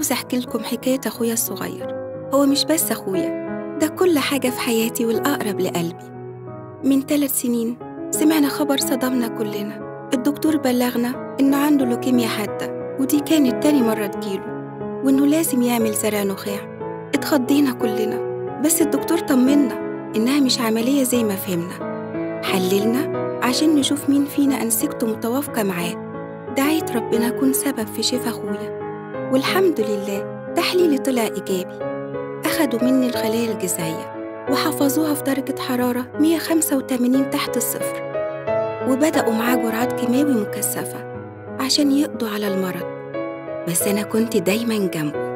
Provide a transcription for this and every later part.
عاوزة أحكي لكم حكاية أخويا الصغير. هو مش بس أخويا، ده كل حاجة في حياتي والأقرب لقلبي. من 3 سنين سمعنا خبر صدمنا كلنا. الدكتور بلغنا إنه عنده لوكيميا حادة، ودي كانت تاني مرة تجيله، وإنه لازم يعمل زرع نخاع. اتخضينا كلنا، بس الدكتور طمنا إنها مش عملية زي ما فهمنا. حللنا عشان نشوف مين فينا أنسجته متوافقة معاه. دعيت ربنا أكون سبب في شفا أخويا، والحمد لله تحليلي طلع إيجابي. أخدوا مني الخلايا الجذعية وحفظوها في درجة حرارة 185 تحت الصفر، وبدأوا معاه جرعات كيماوي مكثفة عشان يقضوا على المرض، بس أنا كنت دايماً جنبه.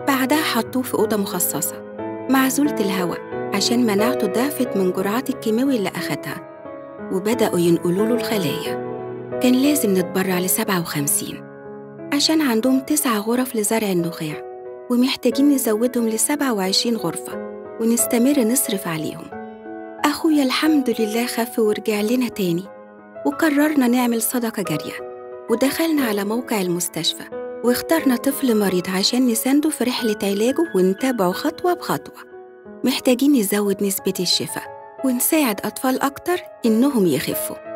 بعدها حطوه في أوضة مخصصة معزولة الهواء عشان مناعته ضعفت من جرعات الكيماوي اللي أخدها، وبدأوا ينقلوا له الخلايا. كان لازم نتبرع ل57 عشان عندهم 9 غرف لزرع النخاع، ومحتاجين نزودهم ل27 غرفة ونستمر نصرف عليهم. أخويا الحمد لله خف ورجع لنا تاني، وقررنا نعمل صدقة جارية، ودخلنا على موقع المستشفى واخترنا طفل مريض عشان نسانده في رحلة علاجه ونتابعه خطوة بخطوة. محتاجين نزود نسبة الشفاء ونساعد أطفال أكتر إنهم يخفوا.